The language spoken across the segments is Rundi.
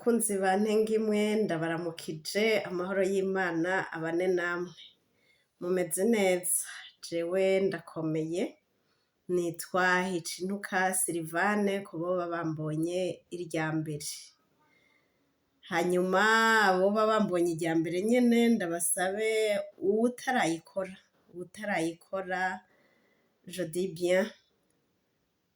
Bakunzi ba Ntengimwe, ndabaramukije. Amahoro y'Imana abane namwe. Mumeze neza? Jewe ndakomeye. Nitwa Hicintuka Silivane ku boba bambonye irya mbere. Hanyuma aboba bambonye irya mbere nyene, ndabasabe uwutarayikora, uwutarayikora, je dis bien,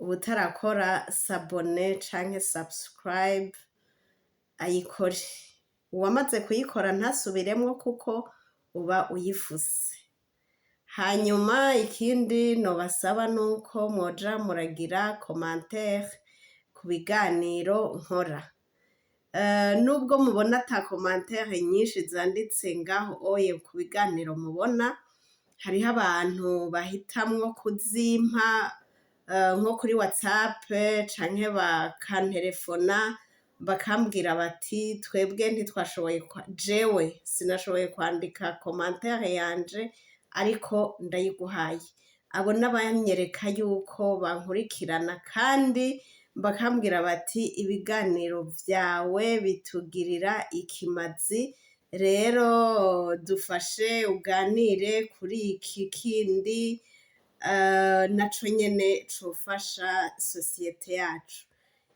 uwutarakora s'abonner canke subscribe ayikore. Uwamaze kuyikora ntasubiremwo kuko uba uyifuse. Hanyuma ikindi nobasaba nuko mwoja muragira commentaire ku biganiro nkora. Nubwo mubona ata commentaire nyinshi zanditse ngaho oye ku biganiro mubona, hariho abantu bahitamwo kuzimpa nko kuri WhatsApp canke bakanterefona, bakambwira bati: "Twebwe ntitwashoboye, jewe sinashoboye kwandika commentaire yanje, ariko ndayiguhaye." Abo n'abanyereka yuko bankurikirana, kandi bakambwira bati: "Ibiganiro vyawe bitugirira ikimazi, rero dufashe uganire kuri iki kindi naco nyene cofasha société yacu."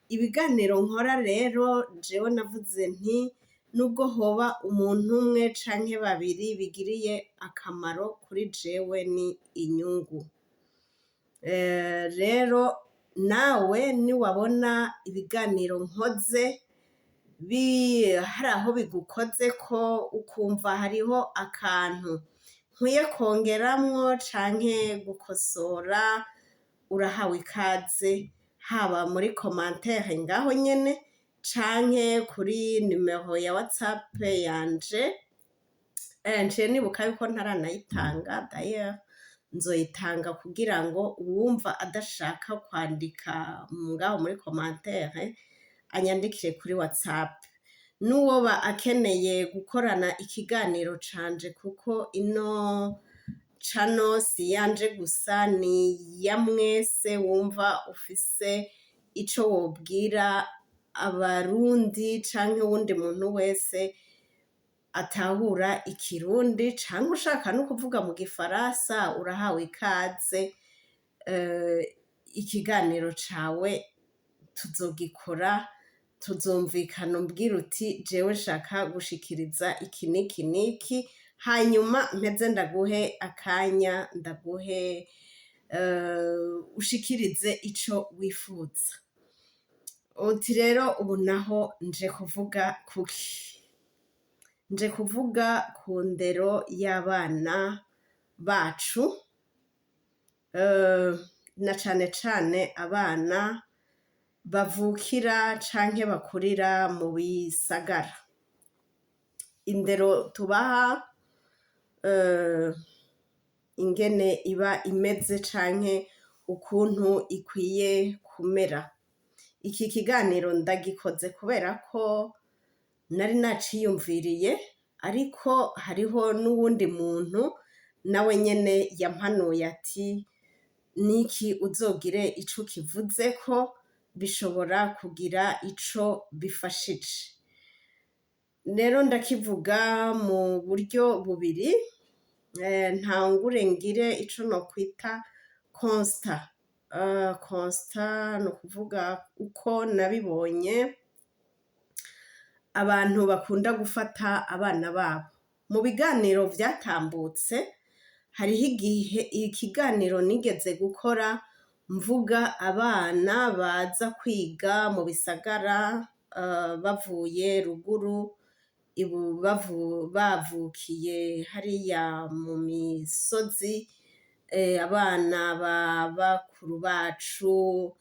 Ibiganiro nkora rero, jewe navuze nti nubwo hoba umuntu umwe canke babiri bigiriye akamaro, kuri jewe ni inyungu. Rero nawe niwabona ibiganiro nkoze hari aho bigukozeko, ukumva hariho akantu nkwiye kongeramwo canke gukosora, urahawe ikaze, haba muri commentaire ngaho nyene canke kuri nimero ya WhatsApp yanje. Nciye nibuka yuko ntaranayitanga d'ailleurs, nzoyitanga kugira ngo uwumva adashaka kwandika ngaho muri commentaire anyandikire kuri WhatsApp. N'uwoba akeneye gukorana ikiganiro canje, kuko ino channel si iyanje gusa, ni iya mwese wumva ufise ico wobwira Abarundi canke uwundi muntu wese atahura Ikirundi, canke ushaka no kuvuga mu Gifaransa, urahawe ikaze. Ikiganiro cawe tuzogikora, tuzumvikana, umbwire uti: "Jewe nshaka gushikiriza iki n'iki n'iki." Hanyuma mpeze ndaguhe akanya, ndaguhe ushikirize ico wifuza. Uti rero ubu naho nje kuvuga kuki? Nje kuvuga ku ndero y'abana bacu, na cane cane abana bavukira canke bakurira mu bisagara. Indero tubaha, ingene iba imeze canke ukuntu ikwiye kumera. Iki kiganiro ndagikoze kubera ko nari naciyumviriye, ariko hariho n'uwundi muntu nawe nyene yampanuye ati: "Niki uzogire ico ukivuzeko, bishobora kugira ico bifashije." Rero ndakivuga mu buryo bubiri. Ntangure ngire ico nokwita constat. Constat ni ukuvuga uko nabibonye abantu bakunda gufata abana babo. Mu biganiro vyatambutse, hariho igihe ikiganiro nigeze gukora mvuga abana baza kwiga mu bisagara bavuye ruguru, bavukiye hariya mu misozi, abana ba bakuru bacu,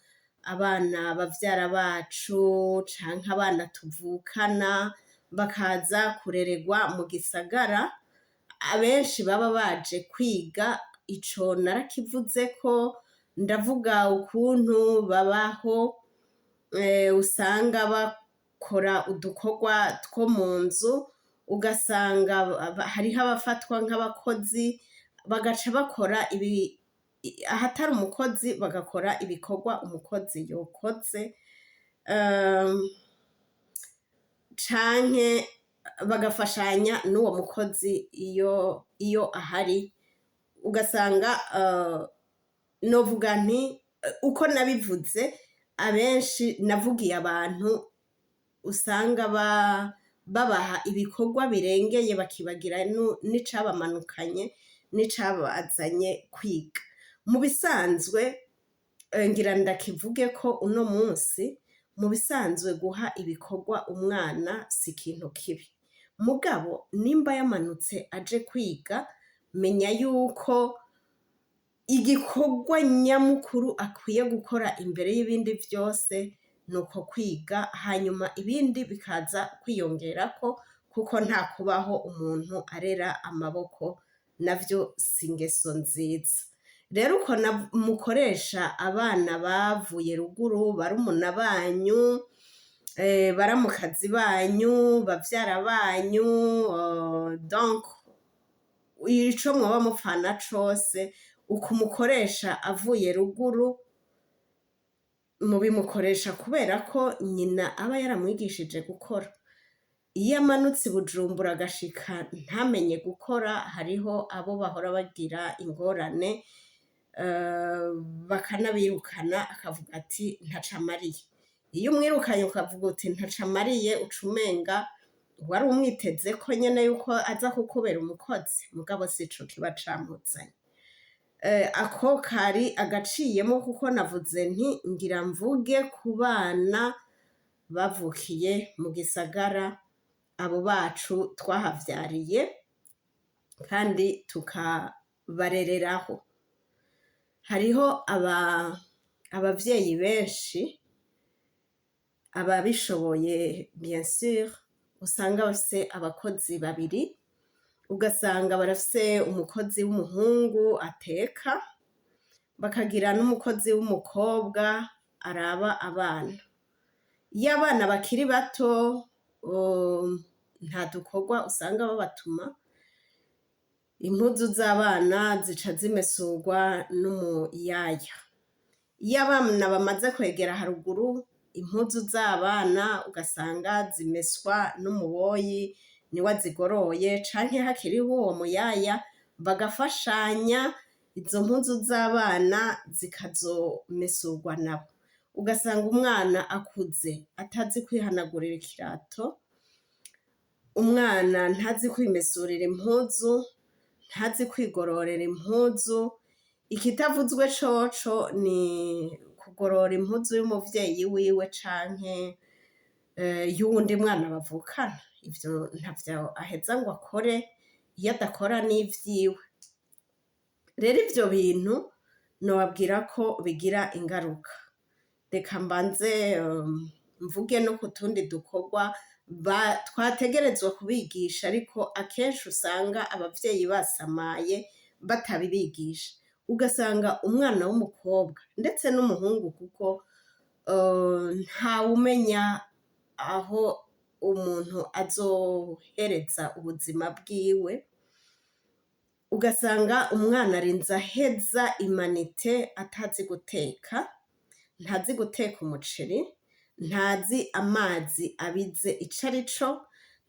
abana bavyara bacu canke abana tuvukana, bakaza kurererwa mu gisagara, abenshi baba baje kwiga. Ico narakivuzeko, ndavuga ukuntu babaho, usanga bakora udukorwa two mu nzu, ugasanga hariho abafatwa nk'abakozi, bagaca bakora ahatari umukozi, bagakora ibikorwa umukozi yokoze. Canke bagafashanya n'uwo mukozi iyo ahari, ugasanga novuga nti uko nabivuze, abenshi navugiye abantu usanga babaha ibikorwa birengeye, bakibagira n'icabamanukanye n'icabazanye kwiga. Mu bisanzwe, ngira ndakivuge ko uno munsi, mu bisanzwe guha ibikorwa umwana si ikintu kibi, mugabo nimba yamanutse aje kwiga, menya yuko igikorwa nyamukuru akwiye gukora imbere y'ibindi vyose ni uko kwiga, hanyuma ibindi bikaza kwiyongerako, kuko nta kubaho umuntu arera amaboko, navyo si ingeso nziza. Rero uko mukoresha abana bavuye ruguru, barumuna banyu, baramukazi banyu, bavyara banyu, donc ico mwoba mupfana cose, ukumukoresha avuye ruguru mubimukoresha kubera ko nyina aba yaramwigishije gukora. Iyo amanutse i Bujumbura agashika ntamenye gukora, hariho abo bahora bagira ingorane, bakanabirukana, akavuga ati ntaco amariye. Iyo umwirukanye ukavuga uti ntaco amariye, uca umenga wari umwitezeko nyene yuko aza kukubera umukozi, mugabo sico kiba camuzanye. Ako kari agaciyemo, kuko navuze nti ngira mvuge ku bana bavukiye mu gisagara, abo bacu twahavyariye kandi tukabarereraho. Hariho abavyeyi benshi, ababishoboye bien sûr, usanga bafise abakozi babiri, ugasanga barafise umukozi w'umuhungu ateka, bakagira n'umukozi w'umukobwa araba abana. Iyo abana bakiri bato, nta dukorwa usanga babatuma, impuzu z'abana zica zimesurwa n'umuyaya. Iyo abana bamaze kwegera haruguru, impuzu z'abana ugasanga zimeswa n'umuboyi, niwe azigoroye, canke hakiriho uwo muyaya bagafashanya, izo mpuzu z'abana zikazomesurwa nabo. Ugasanga umwana akuze atazi kwihanagurira ikirato, umwana ntazi kwimesurira impuzu, ntazi kwigororera impuzu. Ikitavuzwe coco ni kugorora impuzu y'umuvyeyi wiwe canke y'uwundi mwana bavukana. Ivyo ntavyo aheza ngo akore iyo adakora n'ivyiwe. Rero ivyo bintu nobabwira ko bigira ingaruka. Reka mbanze mvuge no ku tundi dukorwa twategerezwa kubigisha, ariko akenshi usanga abavyeyi basamaye batabibigisha. Ugasanga umwana w'umukobwa ndetse n'umuhungu, kuko ntawumenya aho umuntu azohereza ubuzima bwiwe, ugasanga umwana arinze aheza humanité atazi guteka, ntazi guteka umuceri, ntazi amazi abize ico arico,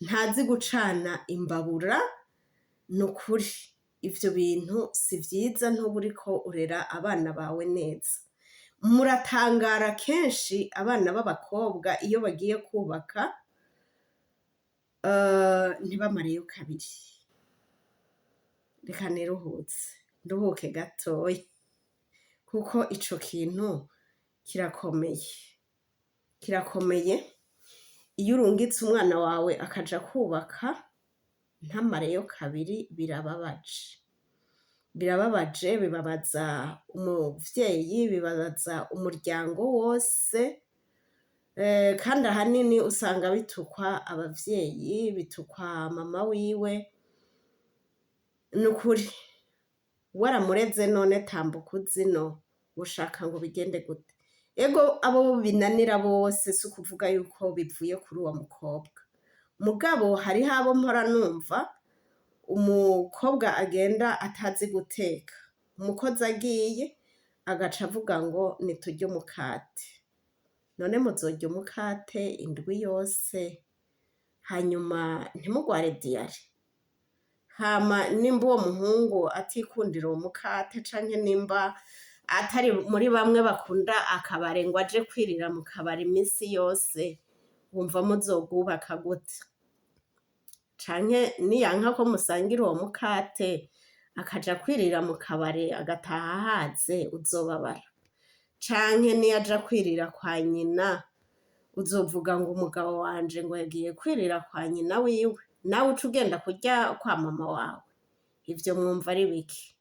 ntazi gucana imbabura. Nukuri ivyo bintu si vyiza, ntuba uriko urera abana bawe neza. Muratangara kenshi abana b'abakobwa iyo bagiye kubaka ntibamareyo kabiri. Reka niruhutse, nduhuke gatoyi, kuko ico kintu kirakomeye, kirakomeye. Iyo urungitse umwana wawe akaja kubaka ntamareyo kabiri, birababaje, birababaje, bibabaza umuvyeyi, bibabaza umuryango wose, kandi ahanini usanga bitukwa abavyeyi, bitukwa mama wiwe. Nukuri waramureze, none tambuka uzino ushaka ngo bigende gute? Ego, abo binanira bose si ukuvuga yuko bivuye kuri uwo mukobwa, mugabo hariho abo mpora numva umukobwa agenda atazi guteka, umukozi agiye agaca avuga ngo niturye umukate. None muzorya umukate indwi yose? Hanyuma ntimugware diarrhée? Hama nimba uwo muhungu atikundira uwo mukate, canke nimba atari muri bamwe bakunda akabare, ngo aje kwirira mu kabare iminsi yose, wumva muzogwubaka gute? Canke niyanka ko musangira uwo mukate, akaja kwirira mu kabare, agataha ahaze, uzobabara? Canke niyaja kwirira kwa nyina, uzovuga ngo umugabo wanje ngo yagiye kwirira kwa nyina wiwe, nawe uca ugenda kurya kwa mama wawe? Ivyo mwumva ari biki?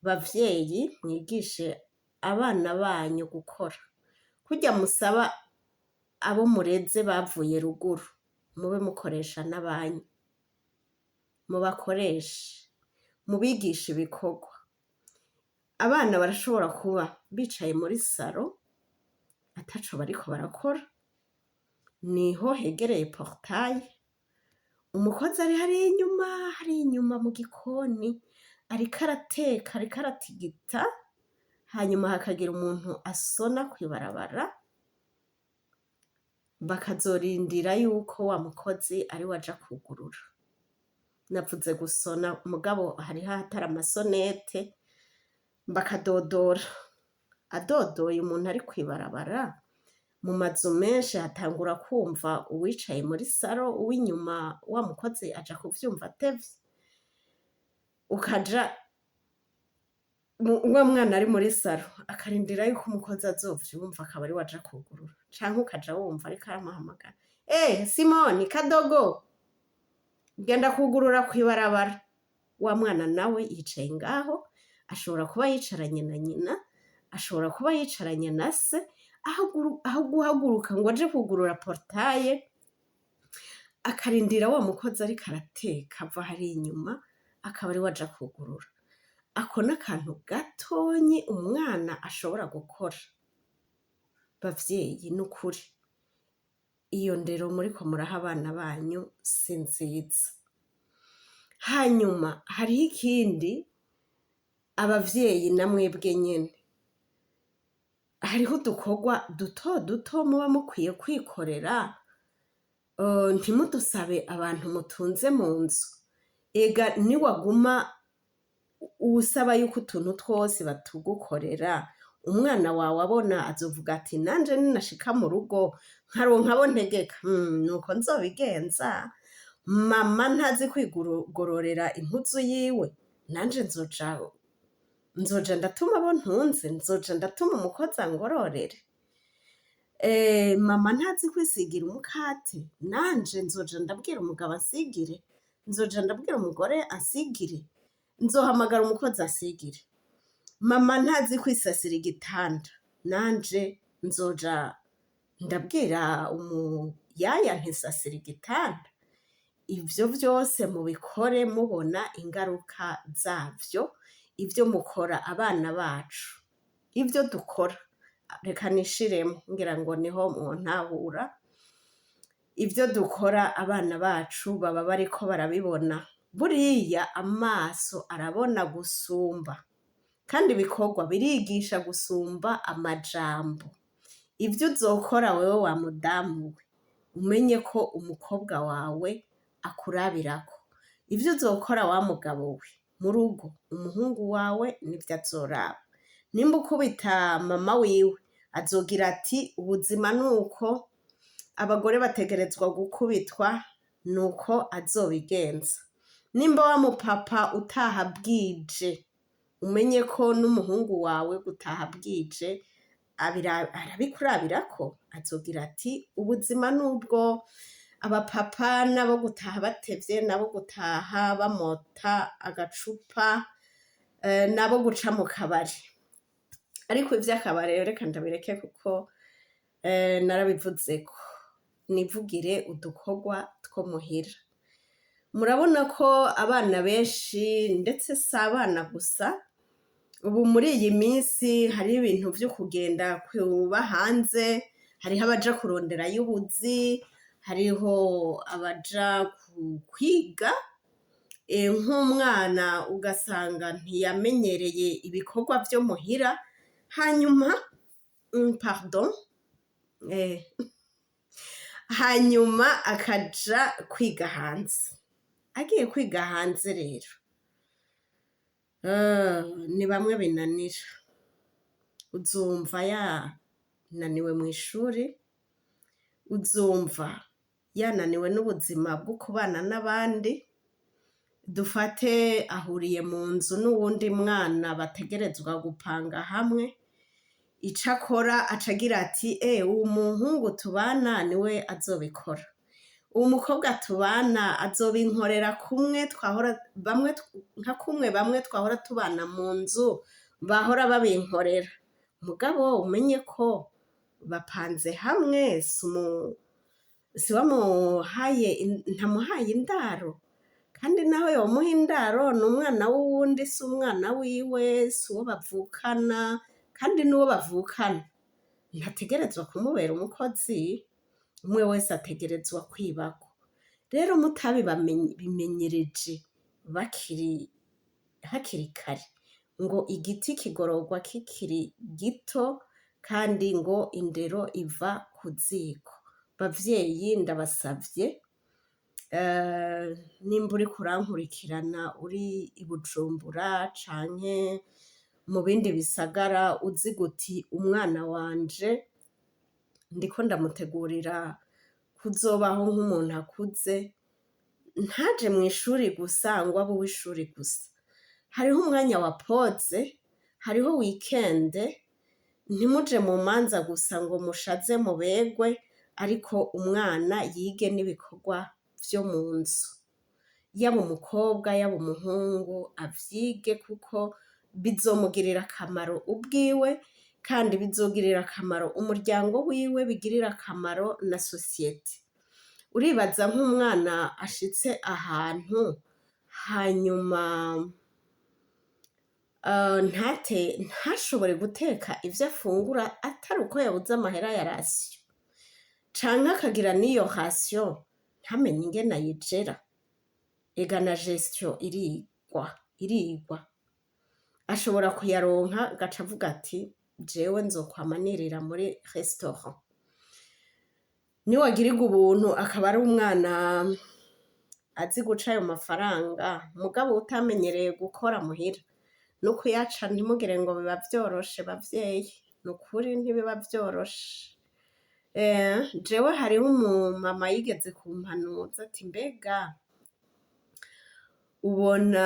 Bavyeyi, mwigishe abana banyu gukora. Kurya musaba abo mureze bavuye ruguru, mube mukoresha n'abanyu, mubakoreshe, mubigishe ibikorwa. Abana barashobora kuba bicaye muri salon ataco bariko barakora, niho hegereye portail, umukozi ari hariya inyuma, hariya inyuma mu gikoni, ariko arateka, ariko aratigita, hanyuma hakagira umuntu asona kw'ibarabara, bakazorindira yuko wa mukozi ariwe aja kwugurura. Navuze gusona, mugabo hariho ahatari ama sonnettes, bakadodora. Adodoye umuntu ari kw'ibarabara, mu mazu menshi hatangura kumva uwicaye muri salon, uw'inyuma wa mukozi aja kuvyumva atevye. Ukaja wa mwana ari muri salon akarindira yuko umukozi azovyumva, akaba ariwe aja kwugurura, canke ukaja wumva ariko aramuhamagara: "Eh Simoni, Kadogo, genda kwugurura kw'ibarabara." Wa mwana nawe yicaye ngaho, ashobora kuba yicaranye na nyina, ashobora kuba yicaranye na se, aho guhaguruka ngo aje kwugurura portail, akarindira wa mukozi ariko arateka ava hariya inyuma, akaba ariwe aja kwugurura. Ako n'akantu gatonyi umwana ashobora gukora. Bavyeyi, nukuri iyo ndero muriko muraha abana banyu si nziza. Hanyuma hariho ikindi, abavyeyi na mwebwe nyene, hariho udukorwa duto duto muba mukwiye kwikorera, ntimudusabe abantu mutunze mu nzu. Ega niwaguma usaba yuko utuntu twose batugukorera, umwana wawe abona azovuga ati: "Nanje ninashika mu rugo nkaronka abo ntegeka, nuko nzobigenza. Mama ntazi kwigororera impuzu yiwe, nanje nzoja ndatuma abo ntunze, nzoja ndatuma umukozi angororere. Mama ntazi kwisigira umukate, nanje nzoja ndabwira umugabo ansigire, nzoja ndabwira umugore ansigire, nzohamagara umukozi ansigire. Mama ntazi kwisasira igitanda, nanje nzoja ndabwira umuyaya ntisasira igitanda." Ivyo vyose mubikore mubona ingaruka zavyo. Ivyo mukora, abana bacu, ivyo dukora, reka nishiremo, ngira ngo niho mwontahura, ivyo dukora abana bacu baba bariko barabibona. Buriya amaso arabona gusumba, kandi ibikorwa birigisha gusumba amajambo. Ivyo uzokora wewe wa mudamu we, umenye ko umukobwa wawe akurabirako. Ivyo uzokora wa mugabo we mu rugo, umuhungu wawe nivyo azoraba. Nimba ukubita mama wiwe, azogira ati: "Ubuzima nuko, abagore bategerezwa gukubitwa." Nuko azobigenza. Nimba wa mupapa utaha bwije, umenye ko n'umuhungu wawe gutaha bwije arabikurabirako, azogira ati: "Ubuzima nubwo, abapapa nabo gutaha batevye, nabo gutaha bamota agacupa, nabo guca mu kabari." Ariko ivy'akabare reka ndabireke, kuko narabivuzeko. Nivugire udukorwa two muhira. Murabona ko abana benshi, ndetse si abana gusa, ubu muri iyi minsi hariho ibintu vyo kugenda kuba hanze, hariho abaja kuronderayo ubuzi, hariho abaja kwiga, nk'umwana ugasanga ntiyamenyereye ibikorwa vyo muhira, hanyuma, pardon, Hanyuma akaja kwiga hanze. Agiye kwiga hanze rero, ni bamwe binanira. Uzumva yananiwe mw'ishuri, uzumva yananiwe n'ubuzima bwo kubana n'abandi. Dufate ahuriye mu nzu n'uwundi mwana bategerezwa gupanga hamwe, ico akora aca agira ati: "E, uwu muhungu tubana niwe azobikora, uwu mukobwa tubana azobinkorera kumwe twahora bamwe, nka kumwe bamwe twahora tubana mu nzu bahora babinkorera." Mugabo umenye ko bapanze hamwe, si wamuhaye, ntamuhaye indaro. Kandi naho yomuha indaro, ni umwana w'uwundi, si umwana wiwe, si uwo bavukana. Kandi n'uwo bavukana ntategerezwa kumubera umukozi. Umwe wese ategerezwa kwibako. Rero mutabimenyereje bakiri hakiri kare, ngo igiti kigororwa kikiri gito, kandi ngo indero iva ku ziko. Bavyeyi, ndabasavye, nimba uriko urankurikirana uri i Bujumbura canke mu bindi bisagara, uzi guti umwana wanje ndiko ndamutegurira kuzobaho nk'umuntu akuze, ntaje mw'ishuri gusa ngo abe uw'ishuri gusa. Hariho umwanya wa pause, hariho weekend. Ntimuje mu manza gusa ngo mushaze mubegwe, ariko umwana yige n'ibikorwa vyo mu nzu, yaba umukobwa yaba umuhungu, avyige kuko bizomugirira akamaro ubwiwe, kandi bizogirira akamaro umuryango wiwe, bigirire akamaro na société. Uribaza nk'umwana ashitse ahantu, hanyuma ntate ntashobore guteka ivyo afungura atari uko yabuze amahera ya ration, canke akagira n'iyo ration ntamenye ingene ayigera? Ega na gestion irigwa, irigwa. Ashobora kuyaronka agaca avuga ati: "Jewe nzokwama nirira muri restaurant." Niwagirirwa ubuntu akaba ari umwana azi guca ayo mafaranga, mugabo utamenyereye gukora muhira no kuyaca, ntimugire ngo biba vyoroshe. Bavyeyi, nukuri ntibiba vyoroshe. Jewe hariho umumama yigeze kumpanuza ati: "Mbega ubona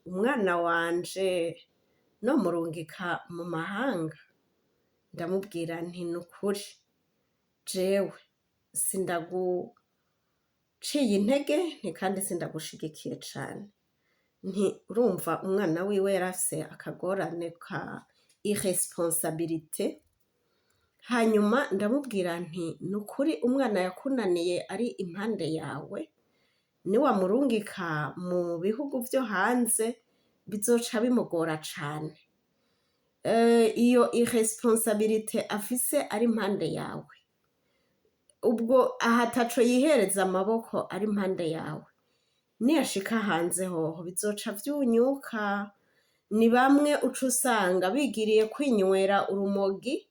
umwana wanje nomurungika mu mahanga?" Ndamubwira nti: "Nukuri jewe sindaguciye intege, nti kandi sindagushigikiye cane." Nti urumva umwana wiwe yarafise akagorane ka irresponsabilité. Hanyuma ndamubwira nti: "Nukuri umwana yakunaniye ari impande yawe, niwamurungika mu bihugu vyo hanze bizoca bimugora cane. Iyo irresponsabilité afise ari impande yawe, ubwo aha ataco yihereza amaboko ari impande yawe, niyashika hanze hoho bizoca vyunyuka." Ni bamwe uca usanga bigiriye kwinywera urumogi,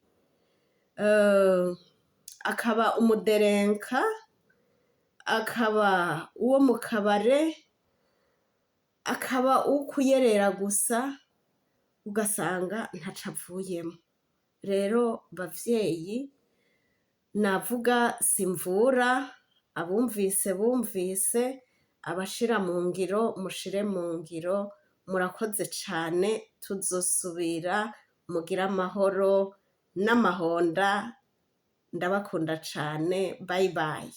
akaba umu délinquant, akaba uwo mu kabare, akaba uwo kuyerera gusa, ugasanga ntaco avuyemwo. Rero bavyeyi, navuga simvura, abumvise bumvise, abashira mu ngiro mushire mu ngiro. Murakoze cane, tuzosubira. Mugire amahoro n'amahonda, ndabakunda cane. Bye bye.